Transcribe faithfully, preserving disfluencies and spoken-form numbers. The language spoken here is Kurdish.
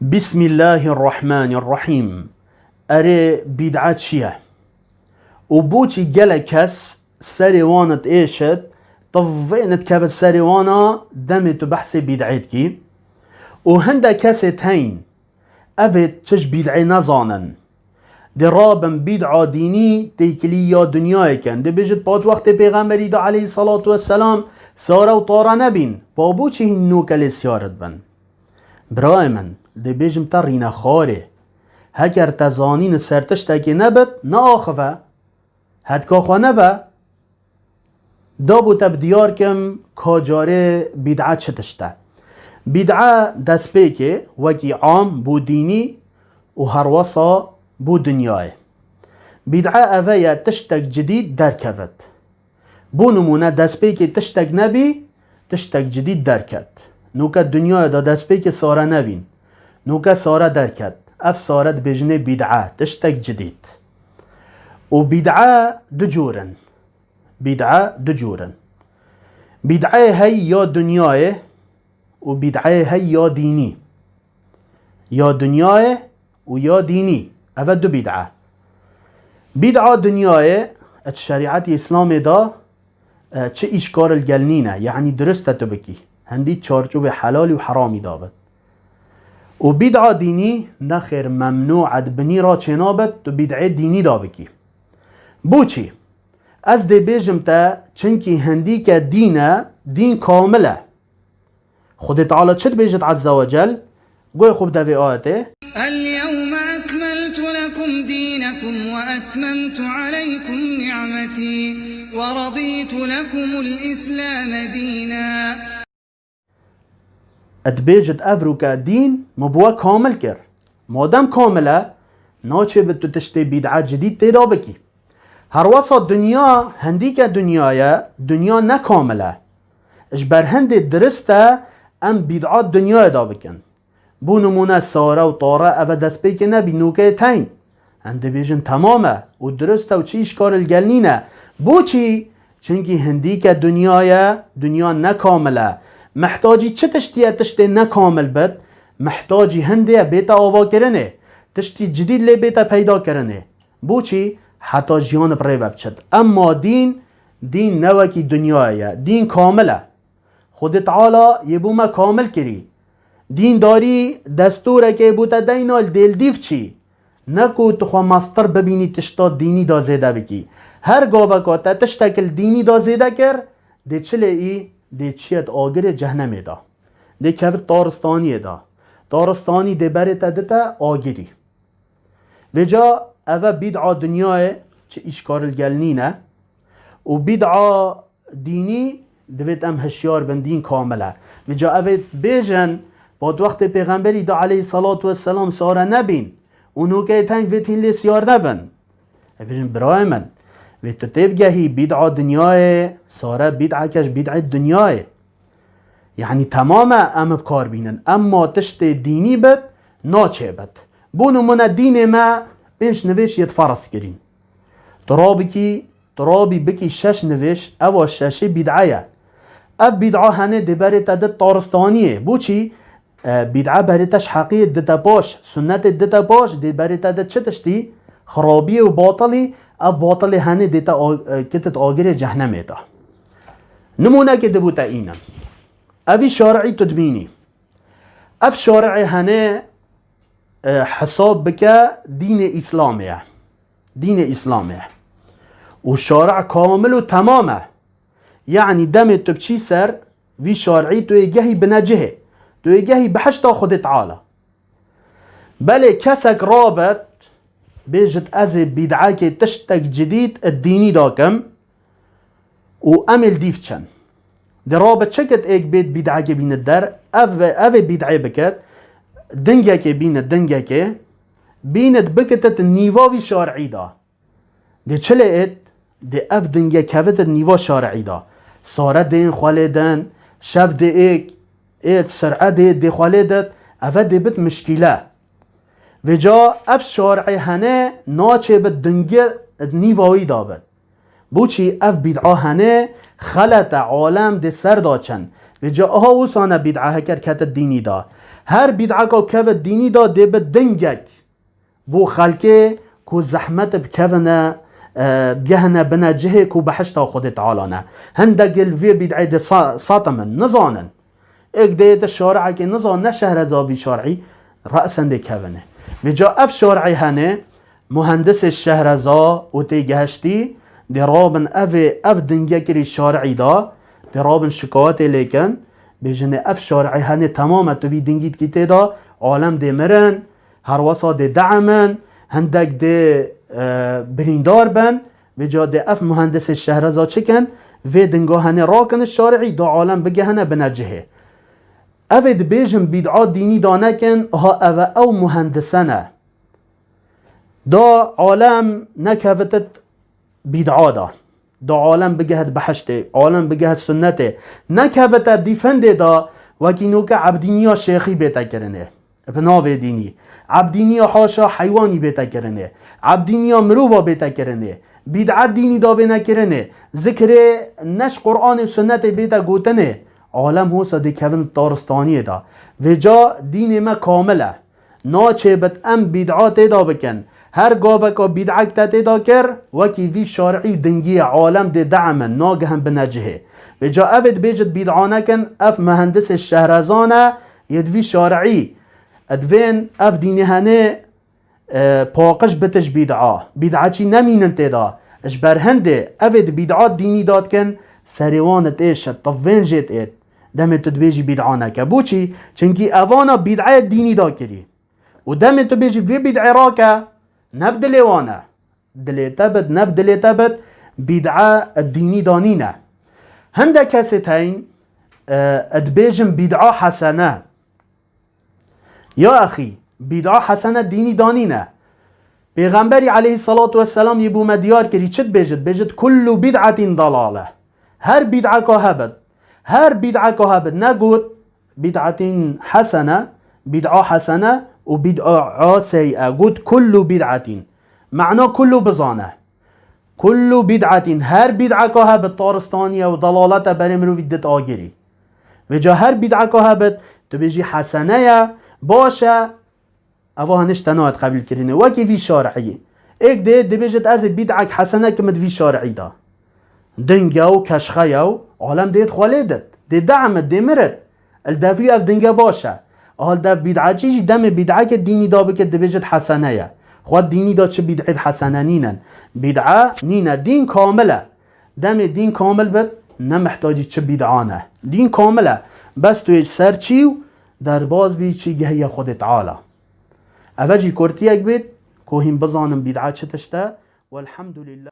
Bismillahirrahmanirrahîm. Erê, bîd'a çi ye? Û boçî gelek kes serê wan diêşit, tivê dikevit serê wan a demê tu behsê bîd'ê dikî? Û hindek kesê teyn, evê çi ji bîd'ê nezanin. Dê rabin bîd'a dînî têkilî ya dinyayê kin. Dê bêjit pat wextê pêxemberî de aleyhissalatu vesselam sare û tare nebîn. Pa boçî hîn noke lê siyar dibin? Birayê min, dê bêjim te rîne xwarê. Heger te zanîn ser tiştekê nebit, neaxive. Hetka xwe nebe. Dabû te bi diyar kim, ka carê bîd'a çi tişt e. Bîd'a destpêkê wekî am bû dînî û herwesa bû dinyayê. Bîd'a eve ye tiştek cidîd derkevit. Bû nimûne destpêkê tiştek nebî, tiştek cidîd derket. Noke dinyayê de destpêkê sare nebîn. Noke sare derket. Ev sare dibêjinê bîd'a, tiştek cidîd. Û bîd'a du cûr in. Bîd'a du cûr in. Bîd'eyê hey ya dinyayê û bîd'eyê hey ya dînî. Ya dinyayê û ya dînî. Eve du bîd'a. Bîd'a dinyayê, et şerîetî Îslamê de, e, çi îşkar li gel nîne, yanî dirust e tu bikî. Hindî çarçovê helalî û heramî dabit. Û bîd'a dînî nexêr memnû e, di binî re çênabit, tu bîd'ê dînî da bikî. Boçî? Ez dê bêjim te, çinkî hindîke dîn e, dîn kamil e. Xwedê Teala çi dibêjit Azze ve Cel? Guhê xwe bide vê ayetê. اليوم أكملت لكم دينكم وأتممت عليكم نعمتي ورضيت لكم الإسلام دينا. Dibêjit evroke dîn min bi we kamil kir. Madem kamil e, naçêbit tu tiştê bîd'a cidîd tê de bikî. Herwesa dinya hindîke dinya ye, dinya ne kamil e. Ji ber hindê dirist e em bîd'a dinyayê de bikin. Bû nimûne sare û tare eve destpêkê nebî, nokeyê teyn. Em dibêjin temam e û dirist e û çi îşkar li gel nîne. Boçî? Çinkî hindîke dinya ye, dinya ne kamil e. Mihtacî çi tiştî ye tiştê ne kamil bit? Mihtacî hindê ye bête avakirinê. Tiştî cidîd lê bête peydakirinê. Boçî? Heta jiyan bi rê ve biçit. Emma dîn, dîn ne wekî dinyayê ye. Dîn kamil e. Xwedê Teala yê bo me kamil kirî. Dîndarî destûrekê bo te deyna li dêldîv çî. Ne ku tu xwe mestir bibînî tişta dînî de zêde bikî. Her gaveka te tiştek li dînî de zêde kir, dê çi lê î, dê çiyet agirê cehnemê de. Dê kevit taristaniyê de. Taristanî dê berê te dite agirî. Vêca eve bîd'a dinyayê çi îşkar li gel nîne û bîd'a dînî divêt em hişyar bin, dîn kamil e. Vêca evê bêjin, pat wextê pêxemberî de aleyhissalatu vesselam sare nebîn û nokeyê teyn vêt hîn lê siyar nebin. Ebêjin birayê min, vê tu tê bigehî bîd'a dinyayê, sare bîd'eke ji bîd'ê dinyayê. Yanî temam e em bi kar bînin. Emma tiştê dînî bit, naçêbit. Bo nimûne dînê me pênc nivêş yêt ferz kirîn. Tu rabikî, tu rabî bikî şeş nivêş, eva şeşê bîd'a ye. Ev bîd'a hene dê berê te dit taristaniyê. Boçî? E, bîd'a berê te ji heqiyê dite paş, sunnetê dite paş, dê berê te dit çi tiştî? Xirabiyê û batilî, ev batilê hene dê te a-, e, kitit agirê cehnemê de. Nimûnekê dibû te înin. Evî şari'î tu dibînî. Ev şari'ê hene, e, hesab bike dînê Îslamê ye. Dînê Îslamê ye. Û şari' kamil û temam e. Yanî demê tu biçî ser vî şari'î tu yê gehî bine cihê. Tu yê gehî bihişta Xwedê Teala. Belê kesek rabet, bêjit ez ê bîd'ekê tiştek cidîd id dînî dakim û em ê li dîv çin. Dê rabit çi kit êk bêt bîd'ekê bînit der, ev, ev ê bîd'ê bikit, dingekê bînit dingekê, bînit bikitit nîva vî şari'î da. Dê çi lê êt? Dê ev dinge kevitit nîva şari'î da. Sare dên xwe lê din, şev dê êk, êt, sir'e dê, dê xwe lê dit, eve dê bit mişkîle. Vêca ev şari'ê hene naçê bit dinge nîva wî da bit. Boçî ev bîd'a hene xelet e, alem dê ser da çin. Vêca aha wisa ne bîd'a heker ketit dînî da. Her bîd'aka kevit dînî da dê bi dingek bo xelkê ku zehmet bikevine, e, bigehine bine cihê ku behişta Xwedê Teala ne. Hindek li vê bîd'ê de sa-, satimin, nizanin. Êk dê di şari'ekê nizan ne şehreza vî şar'î, re'sen dê kevine. Vêca ev şari'î hene, muhendisê şehreza û têgehiştî, dê rabin evê, ev dingekirî şari'î da, dê rabin şikayetê lêkin, bêjinê ev şari'î hene temam e, tu vî dingî dikî tê da, alem dê mirin, herwesa dê de'emin, hindek dê, e, birîndar bin, vêca dê ev muhendisê şehreza çikin, vê dinga hene rakin şari'î da alem bigehine bine cihê. Evê dibêjin bîd'a dînî da nekin, ha eve ew muhendise ne. Da alem nekevitit bîd'a da. Da alem bigehit behiştê, alem bigehit sunnetê. Nekevite dîfendê da wekî noke ebdîniya şêxî bête kirinê. Bi navê dînî. Ebdîniya haşa heywanî bête kirinê. Ebdîniya mirova bête kirinê. Bîd'a dînî da bêne kirinê. Zikrê neş Qur'anê û sunnetê bête gotinê. Alem hosa dê kevin taristaniyê da. Vêca dînê me kamil e. Naçêbit em bîd'a tê da bikin. Her gaveka bîd'ek te tê da kir, wekî vî şari'î û dingiyê alem dê de'emin, nagihin bine cihê. Vêca evê dibêjit bîd'a nekin, ev muhendisê şehrezan e, yê di vî şari'î. Divên ev dînê henê, e, paqij bitij bîd'a. Bîd'eçî nemînin tê da. Ji ber hindê evê di bîd'a dînî da dikin, serê wan it êşit, tivvên jê it êt. Demê tu dibêjî bîd'a neke. Bo çî? Çinkî evana bîd'eyê dînî da kirî. Û demê tu bêjî vê bîd'ê rake, ne bi dilê wan e. Dilê te bit, ne bi dilê te bit, bîd'a dînî da nîne. Hindek kesê teyn, e, dibêjin bîd'a hesene. Ya exî, bîd'a hesene dînî da nîne. Pêxemberî aleyhisselatu vesselam yê bo me diyar kirî, çi dibêjit? Dibêjit, "Kullu bid'atin dalale." Her bîd'eka hebit. Her bîd'eka hebit. Negot bid'atin hesene, bîd'a hesene û bîd'a sey'e. Got, "Kullu bid'atin." Ma'na kullu bizane. Kullu bid'atin, her bid'eka hebit taristaniye û dalalete berê mirovî dit agirî. Vêca her bid'eka hebit, tu bêjî hesene ye, baş e, eva hiniş te nayet qebîl kirinê. Wekî vî şar'iyê. Êk dê dibêjit ez ê bid'ek hesene kim di vî şar'î da. Dinge û keşxe ye û alem dê xwe lê dit. Dê de'emit, dê mirit. Li devî ev dinge baş e. Hal dev bîd'ecî jî demê bîd'eke dînî da bike dibêjit hesene ye. Xwe dînî da çi bîd'ê hesene nînin. Bîd'e nîne, dîn kamil e. Demê dîn kamil bit, ne mihtacî çi bîd'a ne. Dîn kamil e. Bes tu yê ser çî û derbaz bî çi gehiye Xwedê Teala. Eve jî kurtiyek bêt, ku hîn bizanin bîd'a çi tişt e. Welhamdulillah.